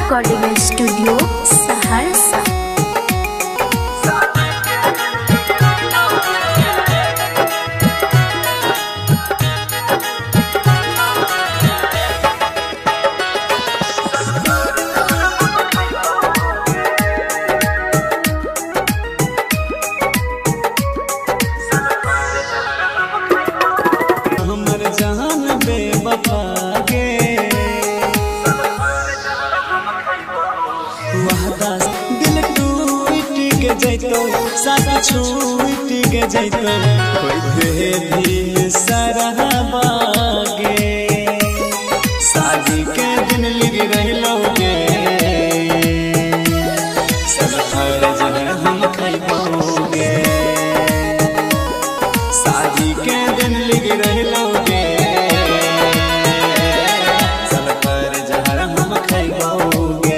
Recording Studio, Saharsa. हमर जान बेवफा गे वादा दिल टूट के जैतो साथ छूट के जैतो होइते दिन सरहबा गे शादी के दिन लिख रहलो गे सलफर जहर हम खइबोगे शादी के दिन लिख रहलो गे सलफर जहर हम खइबोगे।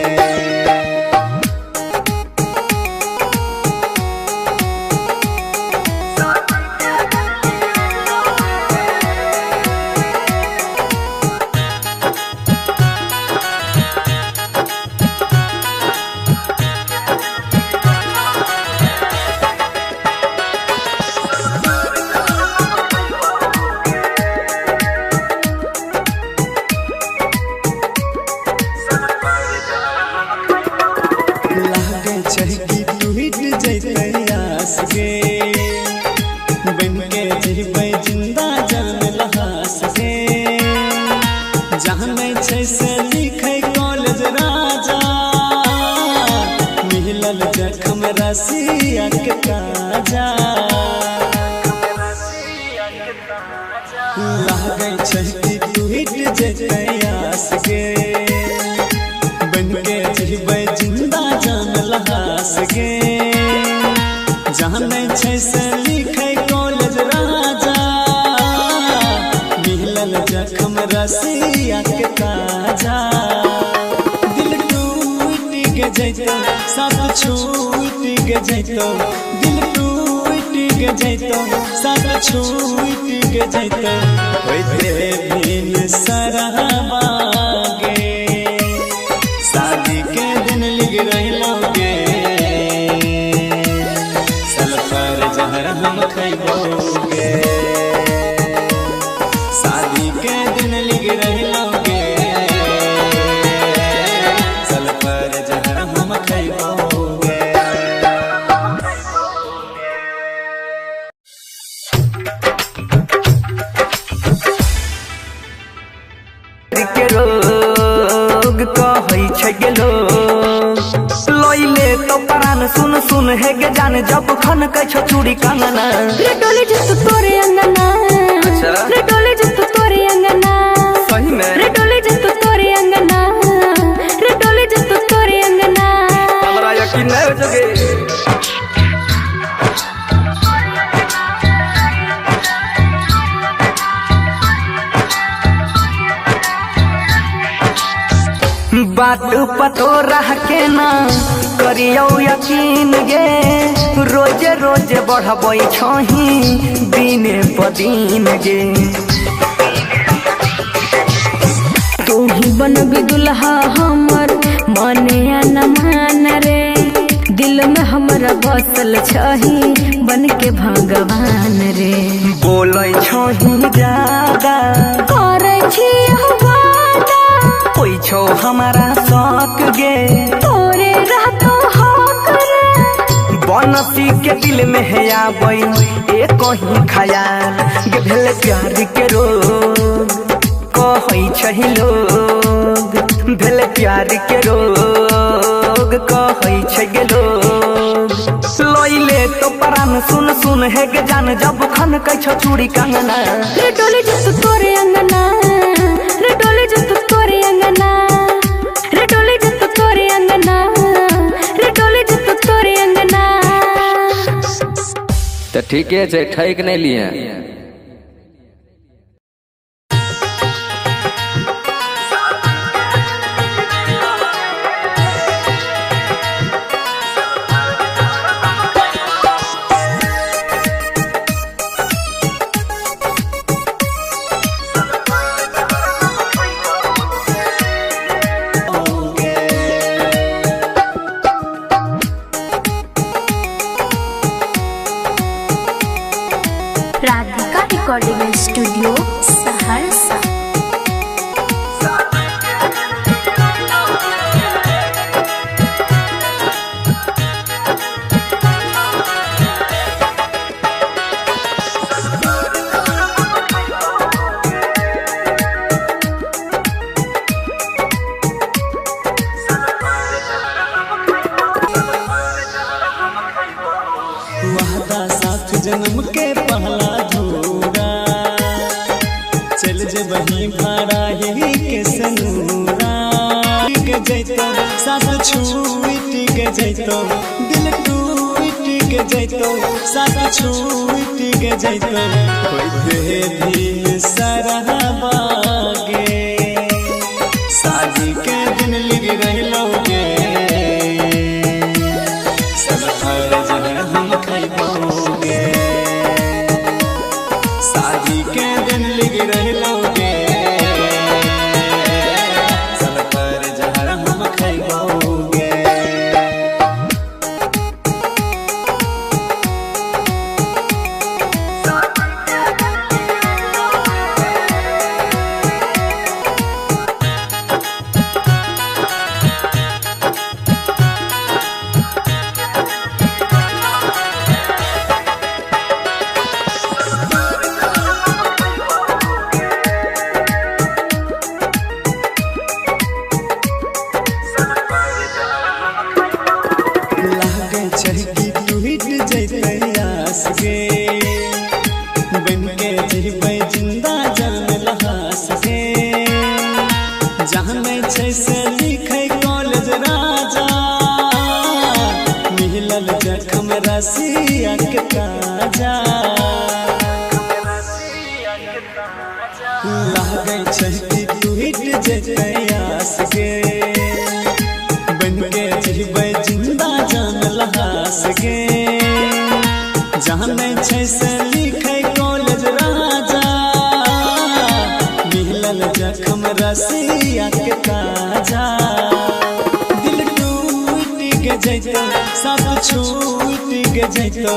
लागे छै कि टूट जैतै आस गे बन के जीबै जिंदा जान लहास गे जानै छै से लिखै कॉलेज राजा मिलल जखम रसिया के ताजा लागे छै कि टूट जैतै आस गे बन के जीबै जिंदा जान लहास गे जानै छै से लिखै कॉलेज राजा मिलल जखम रसिया के ताजा दिल टूट के जैतो साथ छूट के जैतो दिल टूट के जैतो साथ छूट के जैतो होइते बिन सरहबा गे शादी के दिन लिख रहलो गे सलफर जहर हम खइबोगे शादी के दिन लिख रहलो गे सलफर जहर हम खइबोगे। के रोग कहै छै गेलो लइले तो परान सुन सुन हे गे जान जब खन कै छो चूड़ी कंगना रे डोले जत तोरे अंगना। अच्छा। रे डोले जत तोरे अंगना। सही में रे डोले जत तोरे अंगना। रे डोले जत तोरे अंगना। हमरा यकीन नहीं हो जगे। बात पतो रह के ना करियो यकीन गे रोजे रोजे बढ़बै छही दिने प दिन गे तू ही बनबी दुल्हा हमर मने न मान रे दिल में हमरा बसल छही बन के भगवान रे बोलै छही ज्यादा करै छी वादा कोई छौ हमारा शौक गे तोरे रहतो हक रे बनसी के दिल में है आबै एक ही ख्याल गे भेल प्यार के रोग कहै छही लोग भेल प्यार के रोग कहै छै गे लोग लइले तो परान सुन सुन हे गे जान जब खन कै छौ चूड़ी कंगना रे डोले जत तोरे अंगना। रे डोले जत तोरे अंगना। रे डोले जत तोरे अंगना। रे डोले जत तोरे अंगना। तो ठीके छै, ठकि नहि लिए। गे डाही के सनूरा के जैतो सास छूट के जैतो दिल टूट के जैतो सास छूट के जैतो होते दिन सरहबा गे शादी के दिन लिख रहलोगे सब फर्ज हम खैबोगे शादी के दिन लिख रहलोगे सब फर्ज हम खैबोगे। लागे छै कि टूट जैतै आस गे बन के जीबै जिंदा जान लहास गे जानै छै से लिखै कॉलेज राजा मिलल जखम रसिया के ताजा लागे छै कि टूट जैतै आस गे बन के जीबै जिंदा जान लहास गे जानै छै से लिखै कॉलेज राजा मिलल जखम रसिया के ताजा दिल टूट के जैतो साथ छूट के जैतो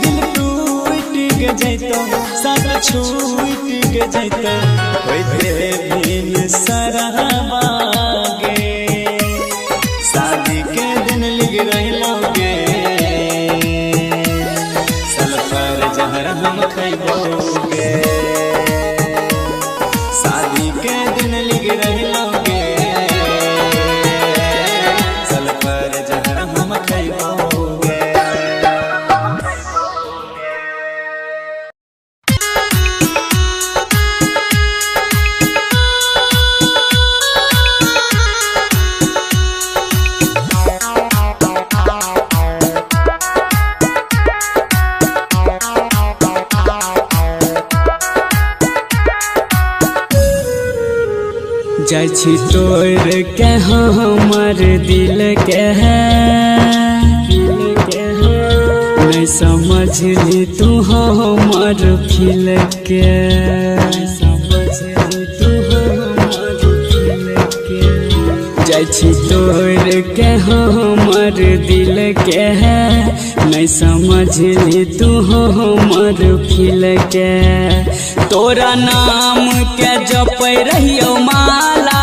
दिल टूट के जैतो साथ छूट के जैतो होते दिन सरहबा गे शादी के दिन लिख रहलोगे सल्फर जहर हम खैबोगे शादी के दिन लिख रहलोगे सल्फर जहर हम खैबोगे। जाइ छी तोड़ के हमर दिल के नहीं समझली तू हमर फील के जाइ छी तोड़ के हमर दिल के नहीं समझली तू हमर फील के तोरा नाम के जपै रहियो माला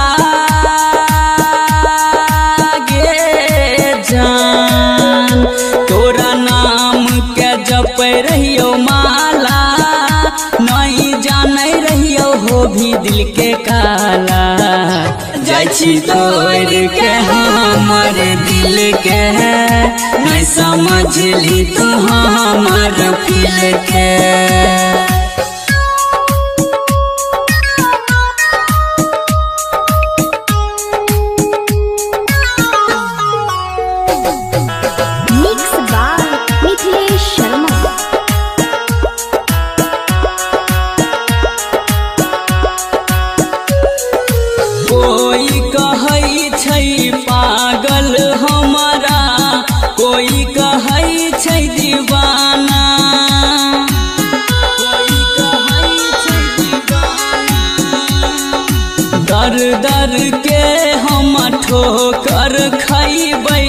गे जान तोरा नाम के जपै रहियो माला नहीं जानै रहियो हो भी दिल के काला जाइ छी तोड़ के हमर दिल के नहीं समझली तू हमर फील के। Mix by Mithilesh Sharma. कोई कहै छै पागल हमारा कोई कहै छै दीवाना कोई कहै छै दीवाना दर दर के हम ठोकर खैबै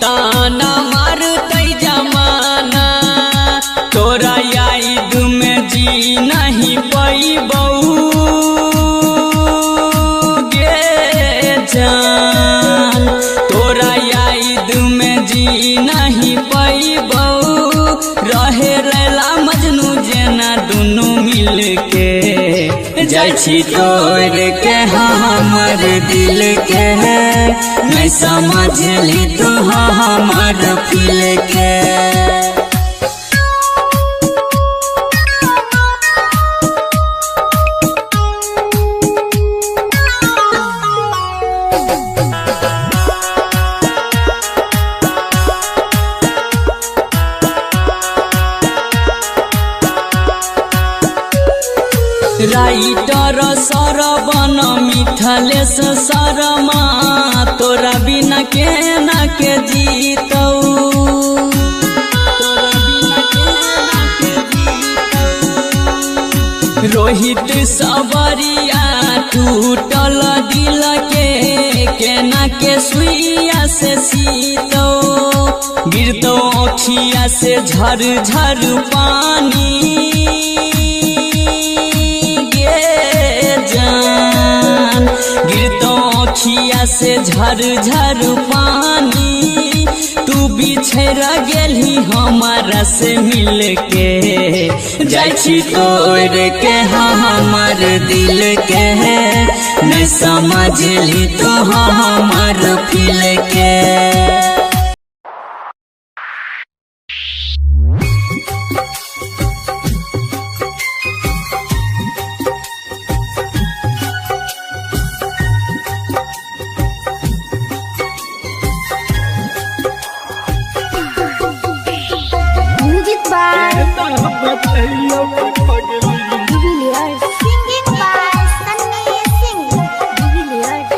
ताना मारतै जमाना तोरा याद में जी नहीं पैबौ गे जान तोरा याद में जी नहीं पैबौ रहे रैला मजनू जेना दुनू मिल के जाइ छी तोड़ के हमर दिल के नहीं समझली तू हमर फील के। मिथलेश शर्मा तोरा बिना केना के जीतौ, तोरा बिना केना के जीतौ। रोहित सबरिया टूटल दिल के केना के सुइया से सीतौ, गिरतौ अखिया से झर झर पानी गे जान, गिरतौ अखिया से झर झर पानी, तू बिछड़ गेलही हमारा से मिल के, जाइ छी तोड़ के हमार दिल के, नहीं समझली तू हमार फील के। Music by de Villiers. Singing by Sunny Singh. De Villiers.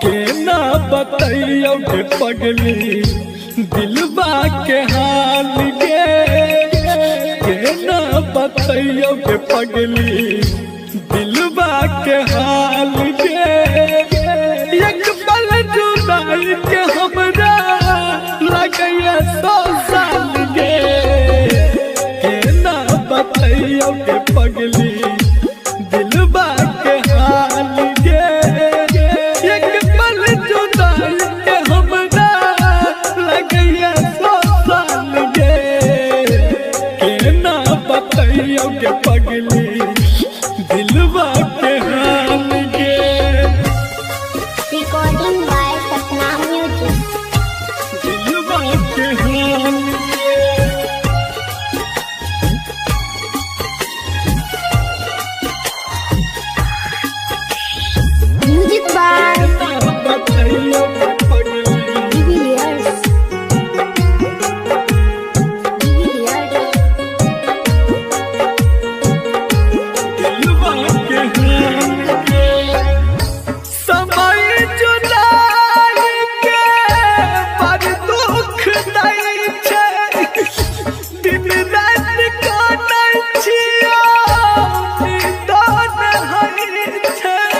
केना बतैयो के पगली दिलबा के हाल गे, केना बतैयो के पगली दिलबा के हाल गे, एक पल जुदाई के हमरा लगैया 100 साल गे, केना बतैयो के पगली दिलबा के हाल गे, एक पल जुदाई के हमरा लगैया 100 साल गे, केना बतैयो के पगली दिलबा के हाल गे। Recording by Sapna Music. दिलबा के हाल गे। Music by बतैयो के पगली de Villiers. De Villiers. दिलबा के हाल गे। समय जुदाई के बड़ दुख दै छै, दिन राति कानै छियौ निदान होइ छै,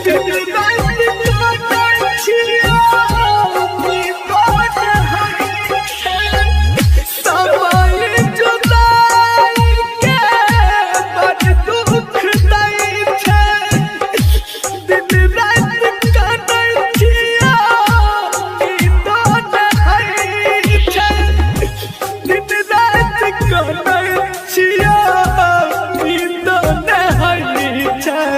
दिन राति कानै छियौ निदान होइ छै, समय जुदाई के बड़ दुख दै छै, दिन राति कानै छियौ निदान होइ छै, दिन राति कानै छियौ निदान होइ छै,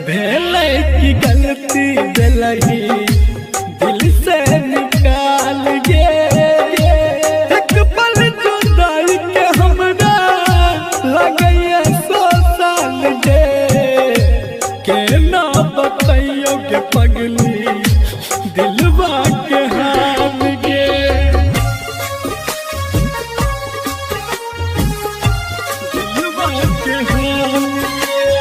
भेलै की गलती देलही दिल से निकाल गे, एक पल जुदाई के हमरा लगैया 100 साल गे, केना बतैयो के पगली दिलबा के हाल गे। दिलबा के हाल गे।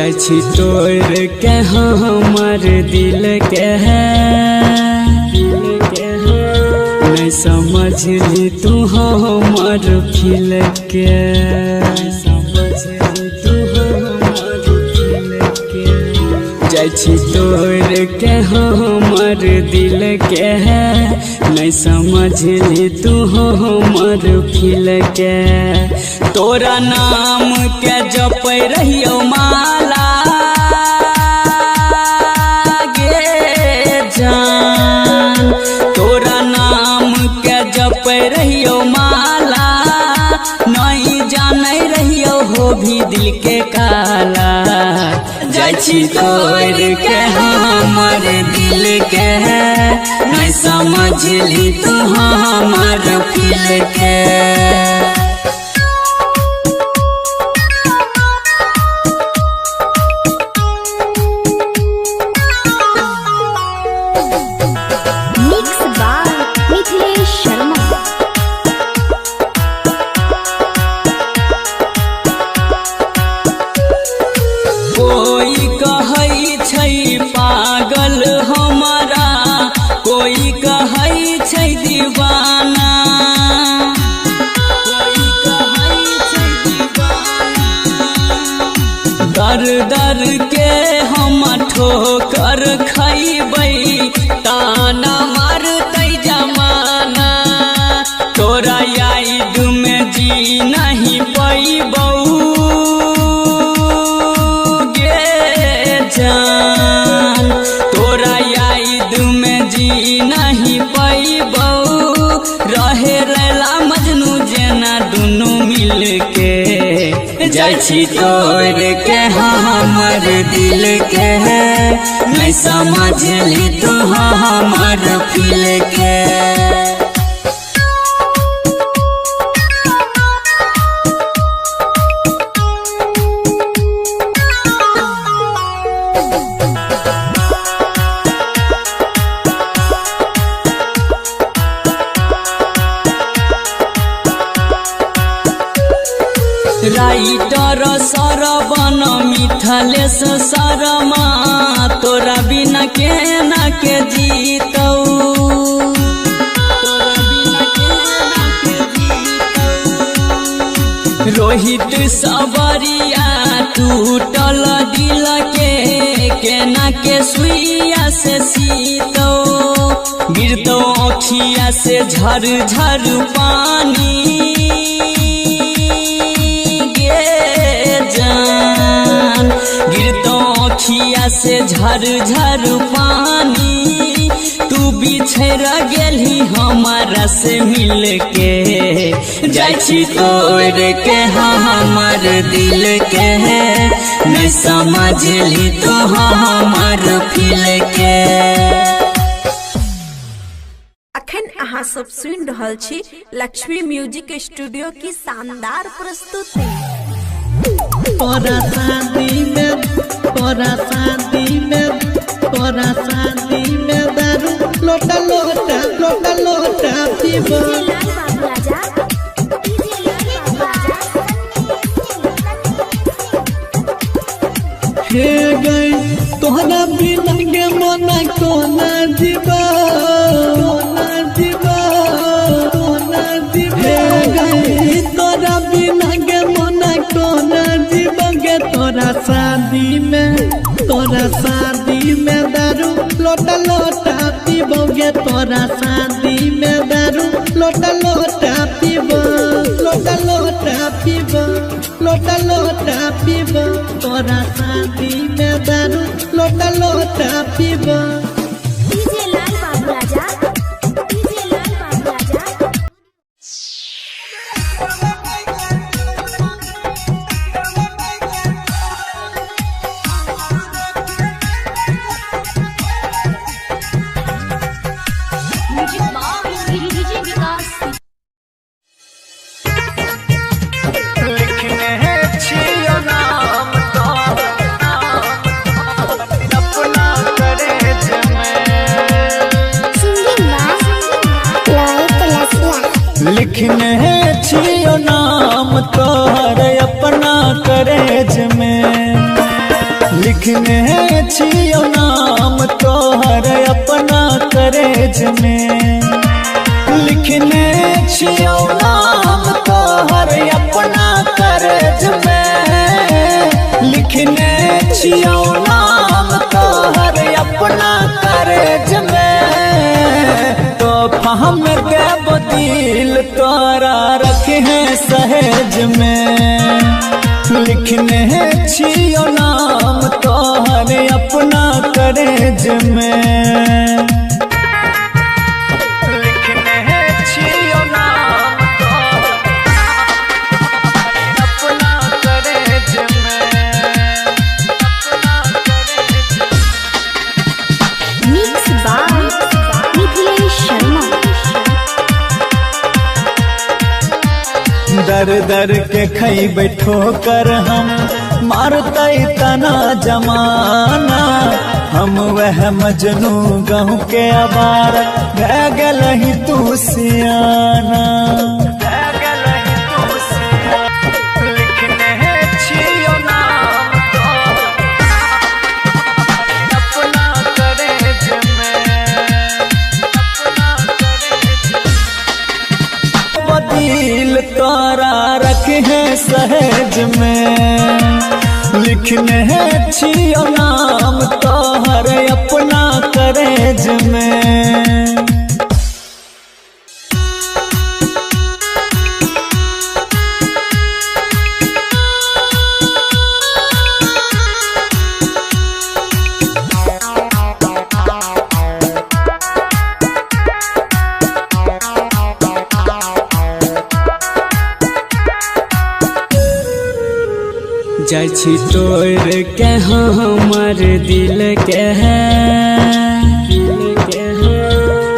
जाइ छी तोड़ के हमर दिल के नहीं समझली तू हमर फील के, समझली तू हमर फील के। जाइ छी तोड़ के हमर दिल के, नहीं समझली तू हमर फील के। तोरा नाम के जपै रहियो माला गे जान, तोरा नाम के जपै रहियो माला, नहीं जानै रहियो हो भी दिल के काला। जाइ छी तोड़ के हमर दिल के, नहीं समझली तू हमर फील के। Mix by Mithilesh Sharma. कोई कहै छै पागल हमारा, कोई कहै छै दीवाना, कोई कहै छै दीवाना। दर दर के हम ठोकर खैबै, ताना मारतै जमाना। तोरा याद में जी नहीं पैबौ गे जान, तोरा याद में जी नहीं पैबौ। रहे रैला मजनू जेना दुनू मिल के। जाइ छी तोड़ के हमर दिल के, नहीं समझली तू हमर फील के। राइटर सरवन मिथलेश शर्मा, तोरा बिना केना के जीतौ, तोरा बिना केना के जीतौ। रोहित सबरिया टूटल दिल के, केना के सुइया से सीतौ। गिरतौ अखिया से झर झर पानी गे जान, गिरतौ अखिया से झर झर पानी। तू बिछड़ गेली हमारा से मिल के। जाइ छी तोड़ के हमर दिल के, नहीं समझली तू हमर फील के। अखन अहाँ सब सुनि रहल छी लक्ष्मी म्यूजिक स्टूडियो की शानदार प्रस्तुति। तोरा शादी में, तोरा शादी में, तोरा शादी में दारू लोटा लोटा लोटा लोटा पीबो। लाल बाबू राजा, डीजे लाल बाबू राजा। हे गई तोहरा बिना गे मना कोना जीवा, कोना जीवा, कोना जीवा। हे गई तोरा बिना गे मना कोना जीवा गे। तोरा शादी में, तोरा शादी में दारू लोटा लोटा पीबो गे। तोरा शादी में दारू लोटा लोटा पीबो, लोटा लोटा पीबो, लोटा लोटा पीबो। तोरा शादी में दारू लोटा लोटा पीबो। डीजे लाल बाबू राजा, डीजे लाल बाबू राजा। म्यूजिक बाय डीजे विकास। लिखने छियो नाम तोहर अपना करेज में। सिंगिंग बाय लोहित लसिया। लिखने छियो नाम तोहर अपना करेज में। लिखने छियो नाम तोहर अपना करेज में। लिखने छियो नाम तोहर अपना करेज में। लिखने छियो नाम तोहर अपना करेज में। तो हम देव दिल तोरा रखे हैं सहेज में। लिखने छियो नाम तोहर अपना करेज में। लिखने छियो नाम तोहर अपना करेज में। अपना करेज। Mix by Mithilesh Sharma. दर दर के खैबै ठोकर हम मारतै तना जमाना। हम वह मजनू गाँव के आवारा भै गेलही तू सियाना। लिखने छियो नाम तोहर अपना करेज में। अपना करेज। दिल तोरा रखे हैं सहेज में। लिखने छियो नाम तोहर अपना करेज में। जाइ छी तोड़ के हमर दिल के है,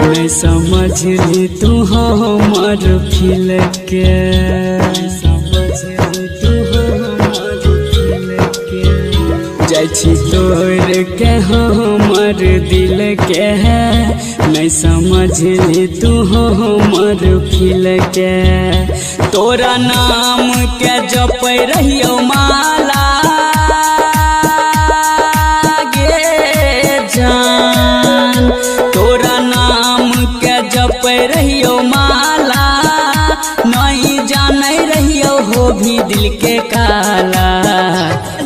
नहीं समझली तू हमर फील के। जाइ छी तोड़ के हमर दिल के है, नहीं समझली तू हमर फील के। तोरा नाम के जपै रहियो माला गे जान। तोरा नाम के जपै रहियो माला, नहीं जानै रहियो हो भी दिल के काला।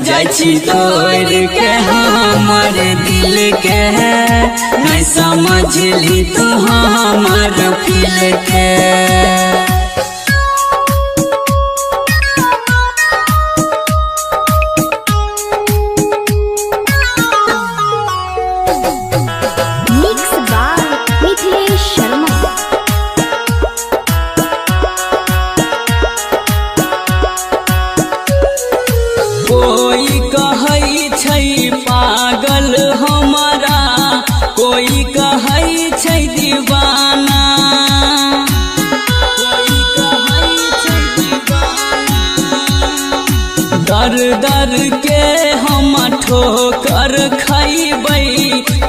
जाइ छी तोड़ के हमर दिल के, नहीं समझली तू हमर फील के। Mix by Mithilesh Sharma. कोई कहै छै पागल हमारा, कोई कहै छै दीवाना। कोई कहै छै दीवाना। दर दर के हम ठोकर खैबै,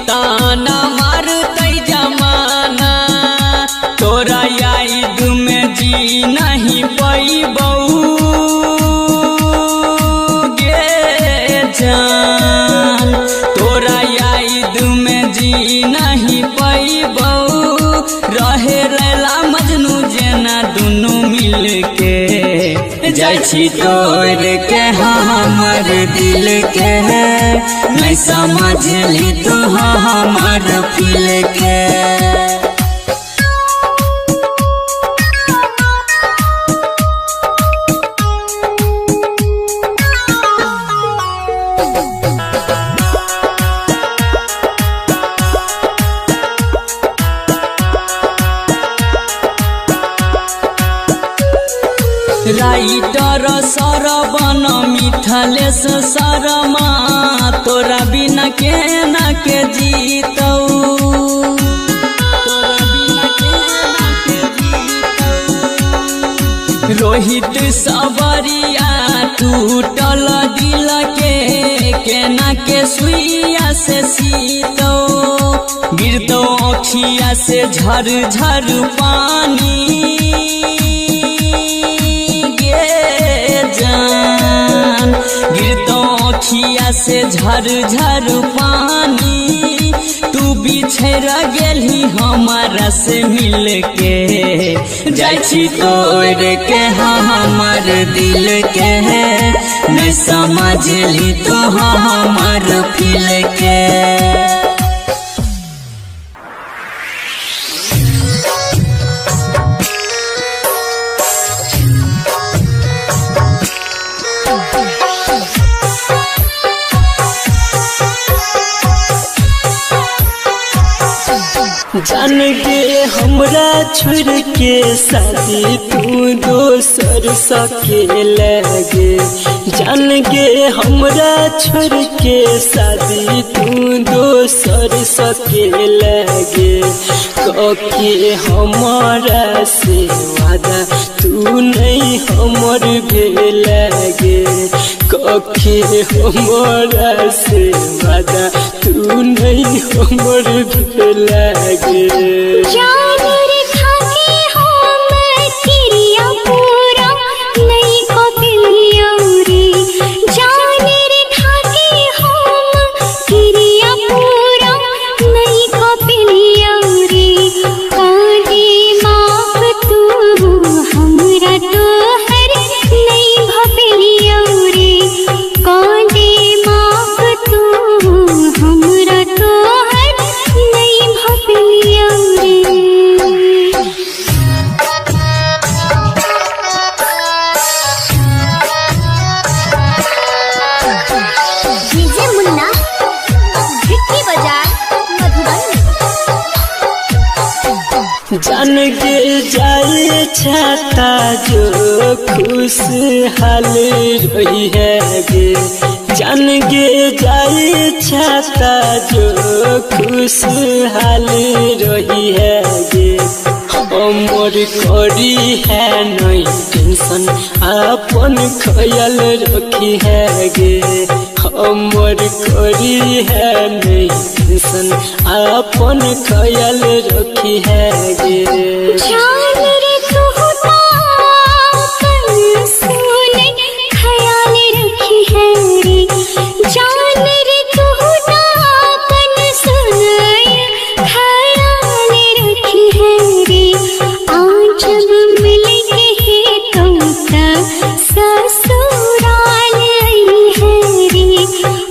ताना मारतै जमाना। तोरा याद में जी नहीं पैबौ गे जान। तोरा याद में जी नहीं पैबौ, रहे रैला मजनू जेना दुनू मिल के। जाइ छी तोड़ के हमर दिल के, नहीं समझली तू हमर फील के। राइटर सरवन मिथलेश शर्मा, तोरा बिना केना के जीतौ। तोरा बिना केना के जीतौ। रोहित सवरिया टूटल दिल के, केना के सुइया से सीतौ। गिरतौ अखिया से झर झर पानी गे जान। गिरतौ अखिया से झर झर पानी, तू बिछड़ गेली हमारा से मिल के। जाइ छी तोड़ के हमर दिल के, नहीं समझली तो हमर फील के। जान के हमरा छोड़ के शादी तू दोसर सके लगे, जान के हमरा छोड़ के शादी तू दोसर सके लगे। कके हमारा से वादा तू नहीं हमर भेल गे, कके हमारा से वादा तू नहीं हमर भेल गे। जान रे खाके हम क्रिया पूरा नहीं कपिलियो रे, जान रे खाके हम क्रिया पूरा नहीं कपिलियो रे। काहे माफ तू हमरा तोहर नहीं भपिलियो रे, काहे माफ तू हमरा तोहर नहीं भपिलियो रे। डीजे मुन्ना, भिट्टी बाजार, मधुबनी। जान के जाए छाता जो खुशहाल रही है गे, जान के जाए छाता जो खुशहाल रही है गे। हमर करी है नहीं टेंशन अपन ख्याल रखी है गे, हमर करी है नहीं टेंशन अपन ख्याल रखी है गे। जान रे तू ताकन सुन ख्याल रखी है रे, जान रे तू ताकन सुन ख्याल रखी है रे। आज जब मिल के तुम ससुराल आई है रे,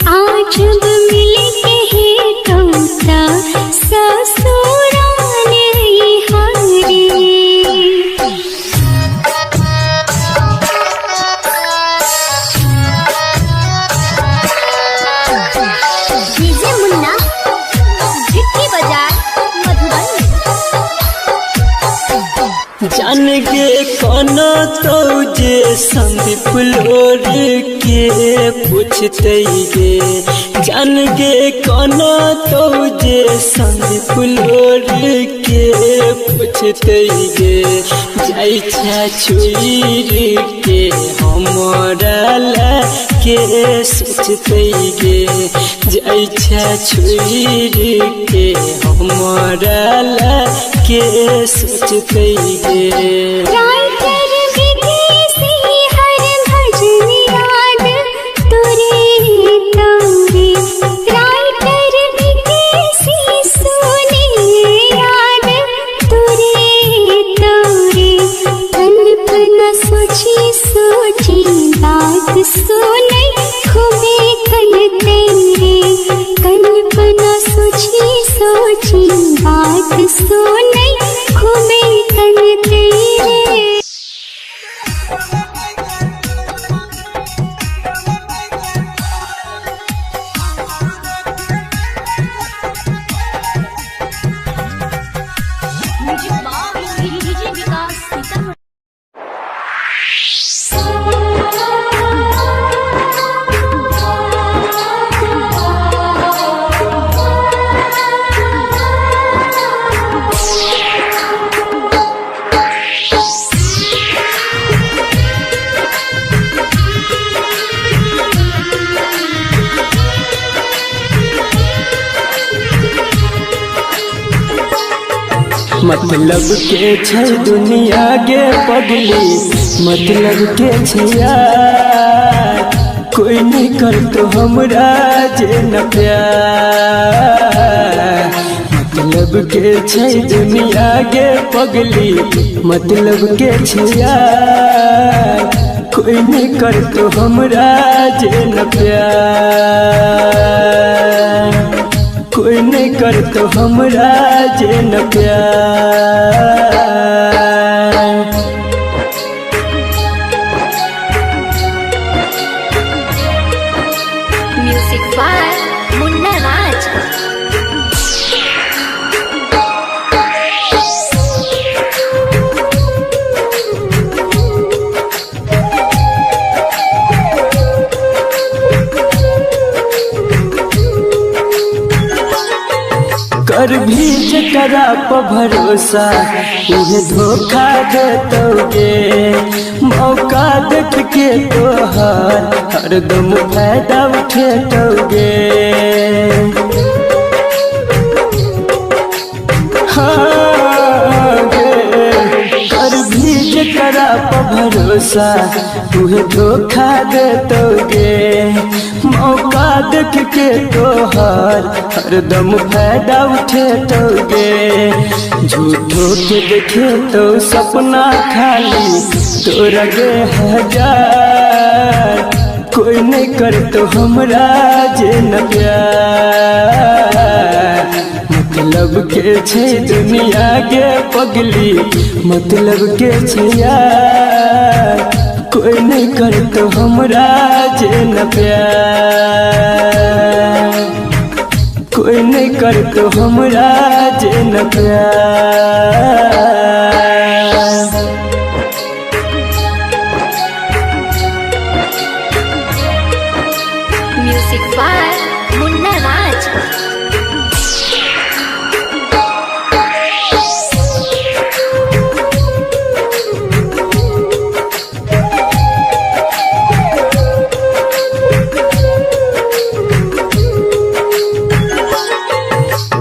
आज जब मिल के तुम ससुराल आई है रे। डीजे मुन्ना, भिट्टी बाजार, मधुबनी। जान के कोनो तो जे संदीप लोर के पूछते गे, जान के कोनो तो जे संदीप लोर के पूछते गे। जाइ छुईर के हमरा ला के सोचते गे, जाइ छुईर के हमरा ला के सोचते गे। राइटर विदेशी हर भजन याद तोरे तोरे, राइटर विदेशी सुने याद तोरे तोरे। कल्पना सोची सोची बात सुने खूबे कल तेरे, कल्पना सोची सोची बात सुने खूबे कल तेरे। म्यूजिक बाय डीजे विकास सीतामढ़ी। मतलब के छै दुनिया गे पगली, मतलब के छै यार। कोई नहीं करतो हमरा जे न प्यार। मतलब के छै दुनिया गे पगली, मतलब के छै यार, कोई नहीं करतो हमरा जे न प्यार। कोई नहीं करतो हमरा जे न प्यार। Music by Munna Raj. कर भी जकरा पर भरोसा उहे धोखा देतोगे, मौका देख के तोहर हरदम फायदा उठेतोगे। हाँ गे, कर भी जकरा पर भरोसा उहे धोखा देतोगे, मौका देख के तोहर हरदम फायदा उठेतोगे। झूठो के देखे तो सपना खाली तोरा गे हजार, कोई नहीं करतो हमरा जे न प्यार। मतलब के छै दुनिया गे पगली, मतलब के छै यार, कोई नहीं करतो हमरा जे न प्यार। कोई नहीं करतो हमरा जे न प्यार। Music by Munna Raj.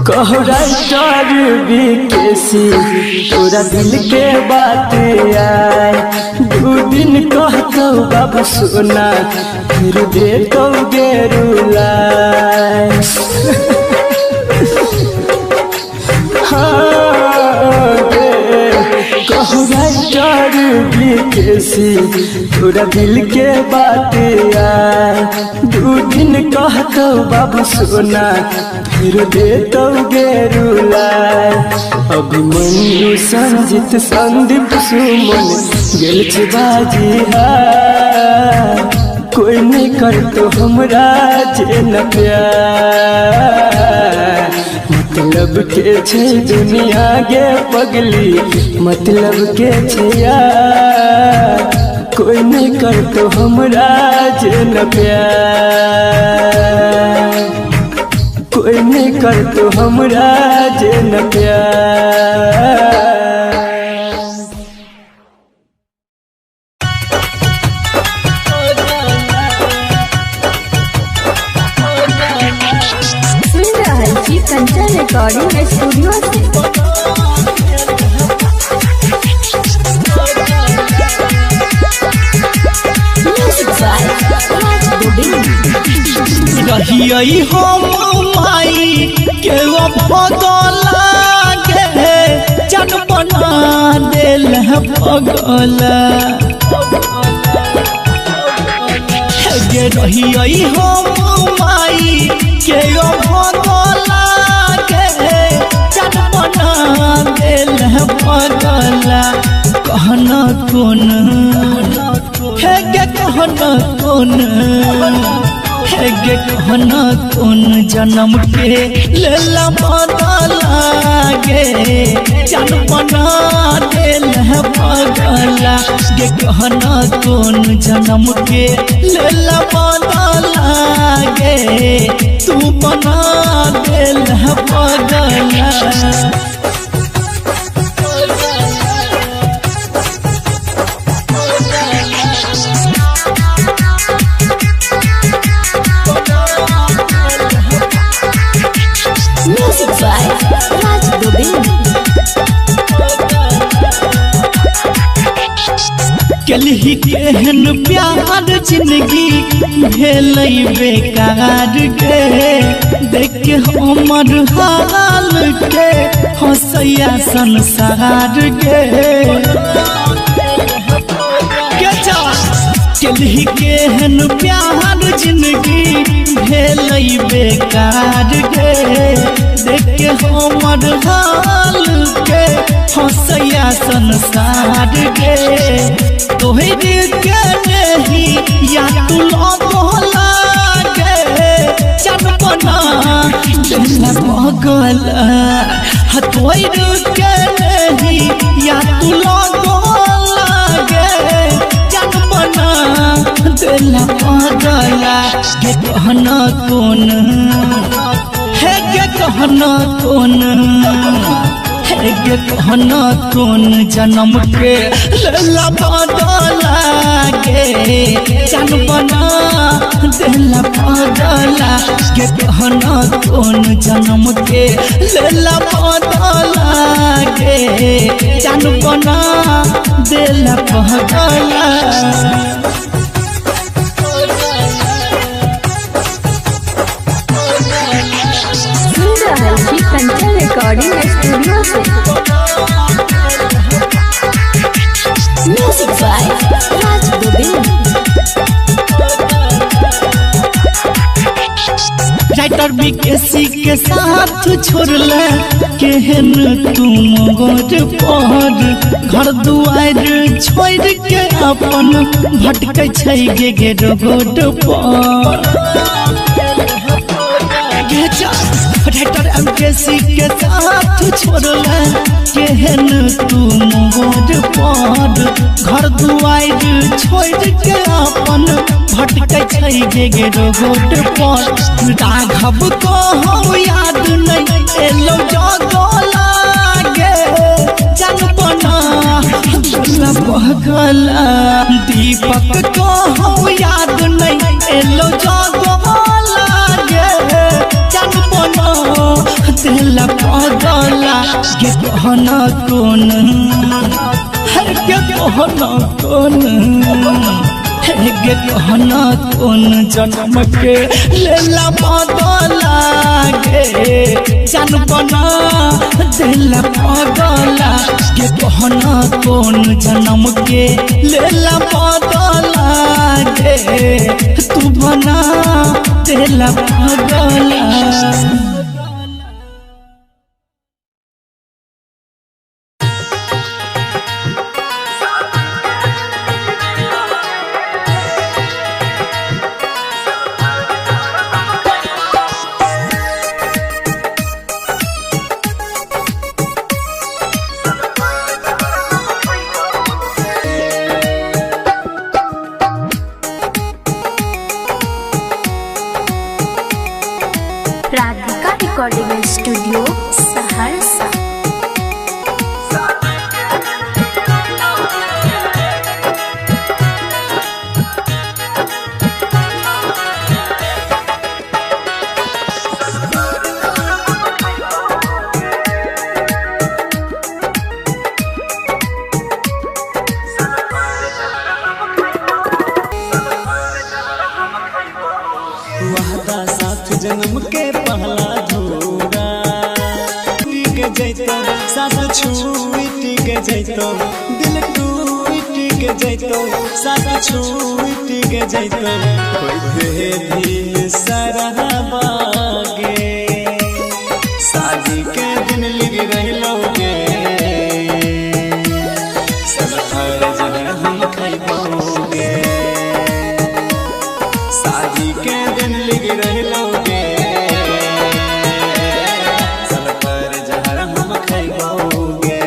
कहो राइटर बीकेसी तोरा दिल के बात आए, दू दिन कहतो बाबू सोना फिर दे तो गेरुलाए। हाँ गे, कहो राइटर बीकेसी तोरा दिल के बात आए, दू दिन कहतो बाबू सोना फिर दे तो गेरुलाए। अभिमन्यु संजित संदीप सुमन गेल छै बाजी हार, कोई नहीं करतो हमरा जे न प्यार। मतलब के छै दुनिया गे पगली, मतलब के छै यार, कोई नहीं करतो हमरा जे न प्यार। कोई नहीं करतो हमरा जे न प्यार। सुन रहल छी कंचन रिकॉर्डिंग स्टूडियो से। Music by Raj Govind. रहियई हम माई के बदला गे, जन बना देल पगला गे। रहियई हम माई के बदला गे, जन बना देल पगला। कहना कोन हे गे, कहना कोन हे गे, कहना कोन जन्म के लेला बदला गे, जन बना देल पगला गे। कहना कोन जन्म के लेला बदला गे, तू बना देल पगला। Music by Raj Govind. केलही केहन प्यार जिंदगी भेलै बेकार गे। देख के हमर हाल के हंसैया संसार गे। केलही केहन प्यार जिंदगी भेलै बेकार गे। देख के हमर हाल के हंसैया संसार गे। तोहर के नहीं या तू लगला गे चन बना देला पगला। तोहर के नहीं या तू लगला गे चन बना देला पगला। के कहना कोन हे के कहना कोन हे गे कहना कोन जन्म के लेला बदला गे। चन बना देला बदला के कहना कोन जन्म के लेला बदला गे। चन बना देला बदला। सुन रहल छी Kanchan recording studio Se. Music by Raj Govind. Writer BKC के साथ छोड़ले केहन तुम गोर पर। घर दुआर छोड़ के अपन भटकै छै गे गे रोड पर। राइटर एमकेसी के साथ छोड़ले केहन तुम गोर पर। घर दुआर छोड़ के अपन भटकै छै गे गे रोड पर। राघव को हम याद नहीं एलो जगला गे चन बना बगला। दीपक को हम याद नहीं एलो जगला गे चन बना देला पगला। के कहना कोन हे के कहना कोन हे गे कहना कोन जन्म के लेला बदला गे। चन बना देला पगला के कहना कोन जन्म के लेला बदला गे। तू बना देला पगला। Radhika recording studio Saharsa. वादा साथ जन्म के पहला धूरा टिक जैतो साथ छूट के जैतो दिल टूट के जैतो साथ छूट के जैतो। कोई दिन सरहबागे शादी के दिन लिख रहलोगे सब फर्ज है हम खैबोगे। शादी के दिन लिख रहलोगे सब फर्ज हर हम खैबोगे।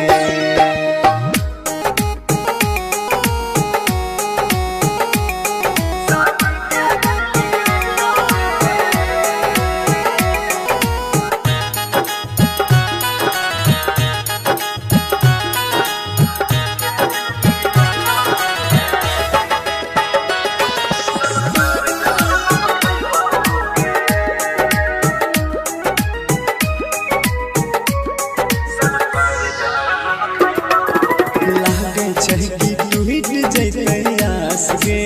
आस गे,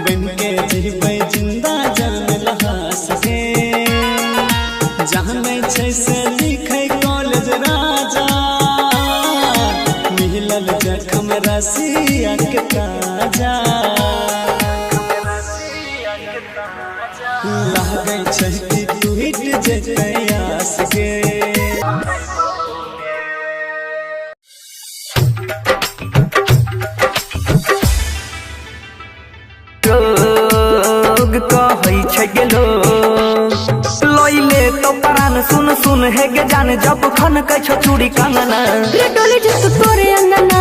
बन के जीबै जिंदा जान लहास गे। जानै छै से लिखै कॉलेज राजा, मिलल जखम रसिया के ताजा। लागै छै कि टूटि जेतै आस गे। रोग कहै छै गेलो लइले तो परान सुन सुन हे गे जान, जब खन कै छो चूड़ी कंगना। रे डोले जत तोरे अंगना।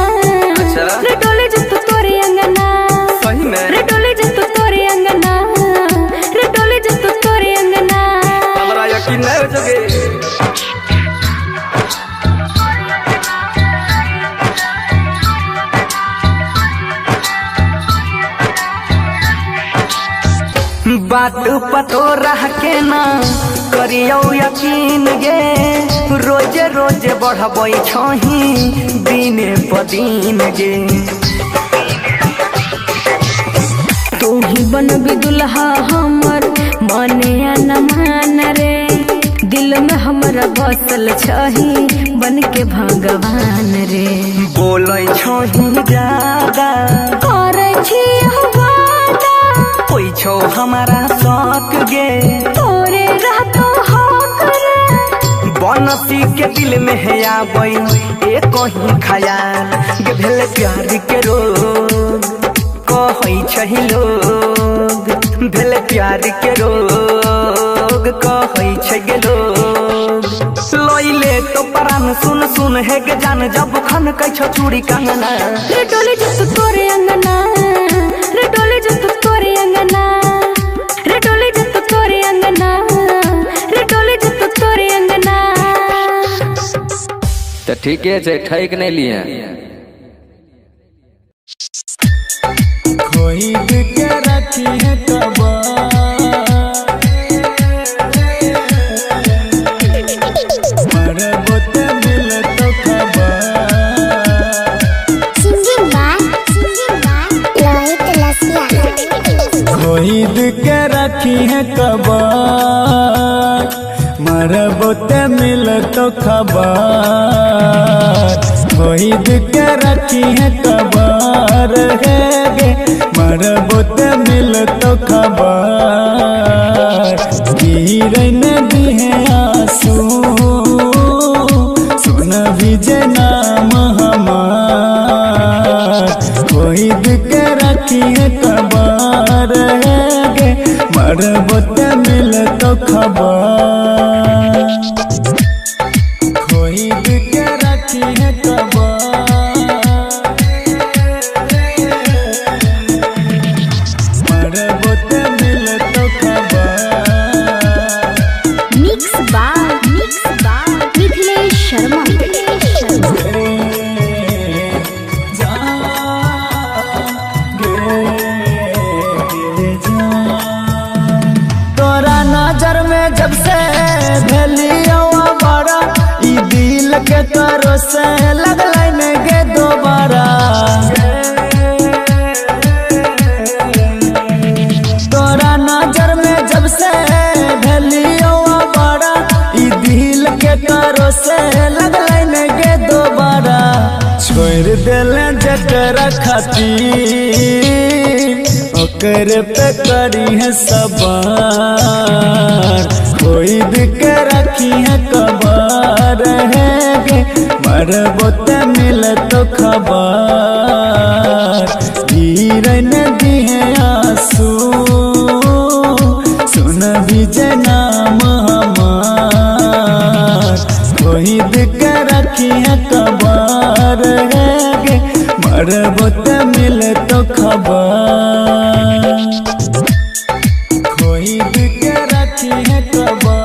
अच्छा। रे डोले जत तोरे अंगना। सही में? रे डोले जत तोरे अंगना, रे डोले जत तोरे अंगना। हमरा यकीन नहीं हो सके। बात पतो रह के ना करियौ यकीन गे, रोजे रोजे बढ़बै छही दिने प दिन गे। तू ही बनबी दुल्हा हमर मने न मान रे, दिल में हमरा बसल छही बन के भगवान रे। बोलै छही ज्यादा करै छी वादा, होइ छौ हमारा शौक गे, तोरे रहतो हक रे। बनसी के दिल में है आबै एक ही ख्याल गे, भेल प्यार के रोग कहै छै लोग, भेल प्यार के रोग कहै छै गे लोग। लइले तो परान सुन सुन हे गे जान, जब खन कै छौ चूड़ी कंगना। रे डोले जत तोरे अंगना, रे डोले जत तोरे अंगना, रे डोले जत तोरे अंगना, रे डोले जत तोरे अंगना। तऽ ठीके छै, ठकि नहि लिए। खोद के रखी है कबर, मरबो ते मिलतो खबर। सिंगिंग बाय लोहित लसिया। खोद के रखी है कबर, मरबो ते मिलतो खबर। खोद के रखी है कबर है गे, मरबो ते मिलतो खबर। गिरे न दिहे आंसू, सुन जे नाम हमार। खोद के रखी है कबर है गे, मरबो ते मिलतो खबर। खोद के रखी है कबर, मरबो ते मिलतो खबर। Mix by Mithilesh Sharma. तोरा नजर में जब से भेलियो बड़ा, ई दिल के करो से लगलै ने गे दोबारा। तोरा नजर में जब से भेलियो बड़ा, ई दिल के करो से लगलै ने गे दोबारा। छोड़ देले जकरा खातिर, ओकर पे करी है सवार। खोद के रखी है कबर है गे, मरबो ते मिलतो खबर। गिरे न दिहे आंसू, सुन जे नाम हमार। खोद के रखी है कबर है गे, मरबो ते मिलतो खबर। खोद के रखी है कबर,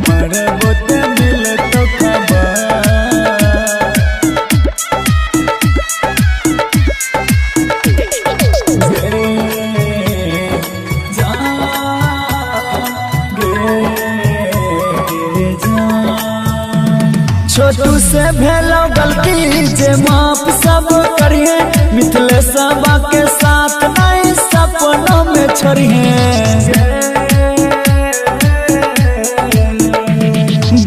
मरबो ते मिलतो खबर। छोटू से भेलो गलती जे माफ सब करिए, मिथिले सभा के साथ नहीं सपनों में छोड़िए।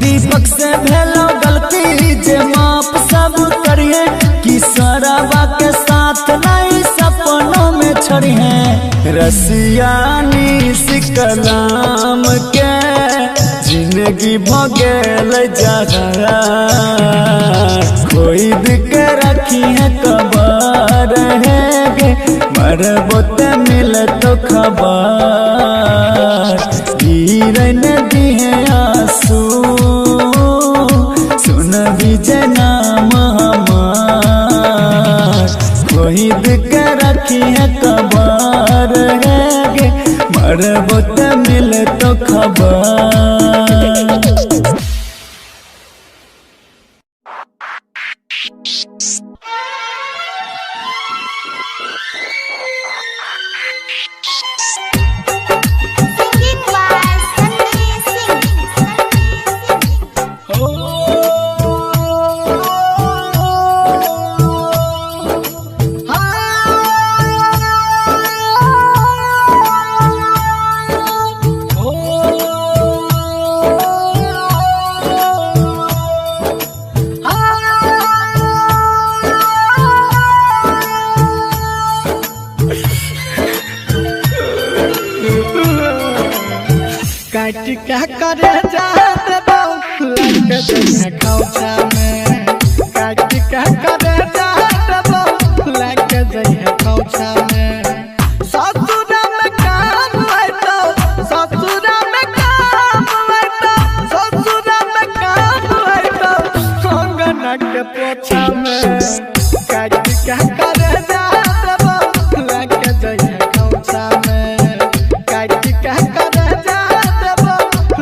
दीपक से भेलो गलती जे माफ सब करिए, कि सरवा के साथ नहीं सपनों में छोड़िए। रसियानी सिकलाम के जिंदगी भगेल जहरा, कोई के रखी है कबर है गे, मरबो ते मिल तो खबर, गिरन दिए आंसू सुन विजय नाम हमार, कोई के रखी है कबर है गे, मरबो ते मिल तो खबर। Singing by Sunny Singh. काट क्या करे जात खौचा में, काट क्या करे जात लग जइहे खौचा में। ससुरा में काम आइतो, ससुरा में काम आइतो, ससुरा में काम आइतो, अंगना के पोछा में। काट क्या करे जात लग जइहे खौचा में, काट क्या करे जात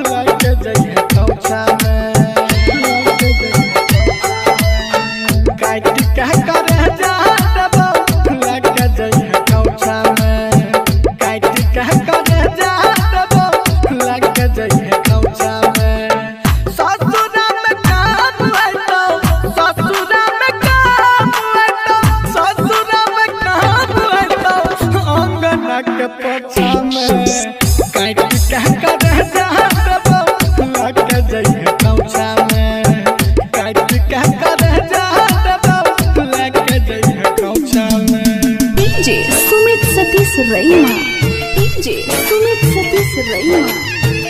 लग जइहे खौचा में। काट क्या करे जात लग जइहे खौचा में, काट क्या करे जात लग जइहे खौचा में। ससुरा में काम आइतो, ससुरा में काम आइतो, ससुरा में काम आइतो, अंगना के पोछा में। काट क्या करे जात लग जइहे खौचा में, काट क्या करे जात लग जइहे खौचा में। DJ Sumit Satish Raima, DJ Sumit Satish Raima,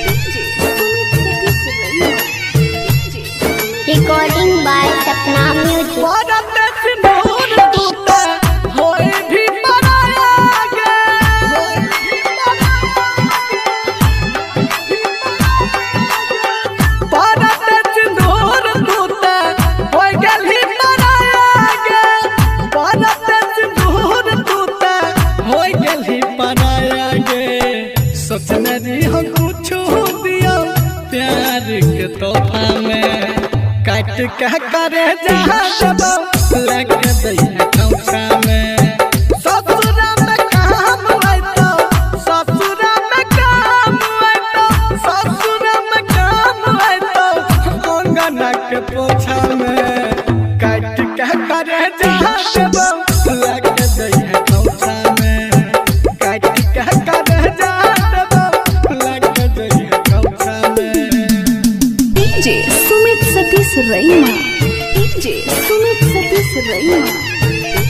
DJ Sumit Satish Raima, DJ Recording by Sapna Music. परत सिंदूर तूता होए भी पराया गे, परत सिंदूर तूता होए गेली पराया गे, परत सिंदूर तूता होए गेली पराया गे। सोचने री हम कुछ दियो प्यार के तोहफा में, काट के करे जहाँ लग दैया खौचा में। ससुरा में काम आइतो, ससुरा में काम आइतो, ससुरा में काम आइतो, अंगना के पोछा में। काट के करे जहाँ लग दैया खौचा में, काट के करे जहाँ लग दैया खौचा में। DJ Sumit Satish Raima, DJ Sumit Satish Raima,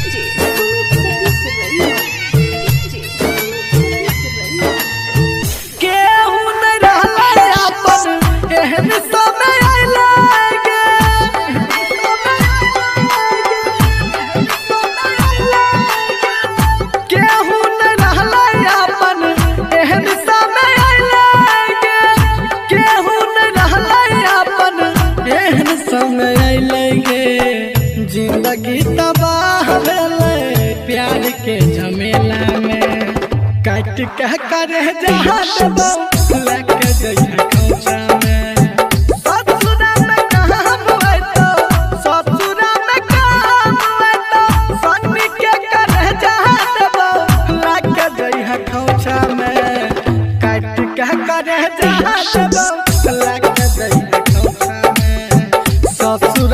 DJ Sumit Satish Raima, DJ Sumit Satish Raima. केहू नहीं रहलै अपन एहन समय अइलै गे, केहू नहीं रहलै अपन एहन समय अइलै गे, केहू नहीं रहलै अपन एहन समय अइलै गे। जिंदगी तबाह भेलै प्यार के झमेला में, काट के करे जहाँ लग जइहे खौचा में। ससुरा में काम आइतो, ससुरा में काम आइतो, सन्नी के करे जहाँ लग जइहे खौचा में। काट के करे जहाँ लग जइहे खौचा में। ससुरा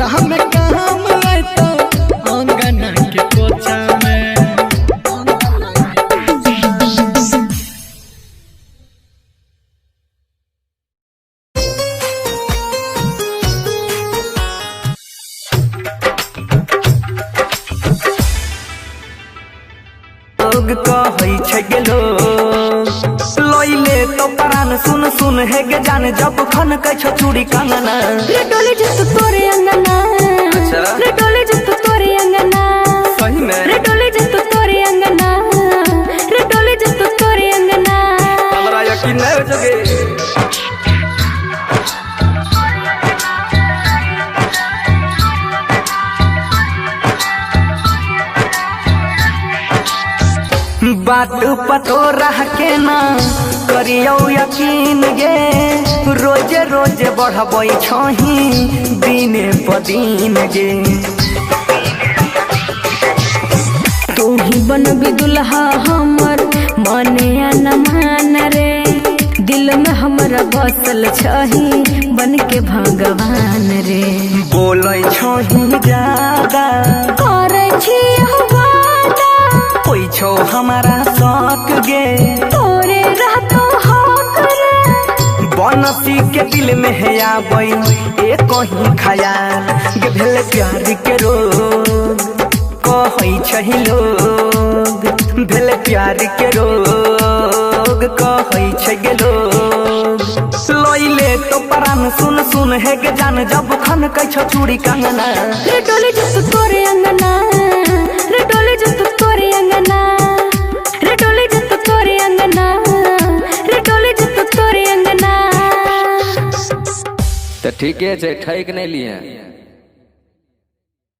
छै गेलो। लइले तो परान सुन सुन हे गे जान, जब खन कै छौ चूड़ी कंगना। रे डोले जत तोरे अंगना। अच्छा। रे डोले जत तोरे अंगना। सही में? रे डोले जत तोरे अंगना, रे डोले जत तोरे अंगना। हमरा यकीन नहीं हो सके। बात पतो रह के ना करियौ यकीन गे, रोजे रोजे बढ़बै छही दिने प दिन गे। तू ही बनबी दुल्हा हमर मने या न मान रे, दिल में हमरा बसल छही बन के भगवान रे। बोलै छही ज्यादा करे छी वादा, होइ छौ हमारा शौक गे, तोरे रहतो हक रे। बनसी के दिल में है आबै एक ही ख्याल गे, भेल प्यार के रोग कहै छही लोग, भेल प्यार के रोग कहै छै गे लोग। लइले तो परान सुन सुन हे गे जान, जब खन कै छौ चूड़ी कंगना। रे डोले जत तोरे अंगना, रे डोले जत तोरे अंगना, रे डोले जत तोरे अंगना, रे डोले जत तोरे अंगना। तऽ ठीके छै, ठकि नहि लिहे।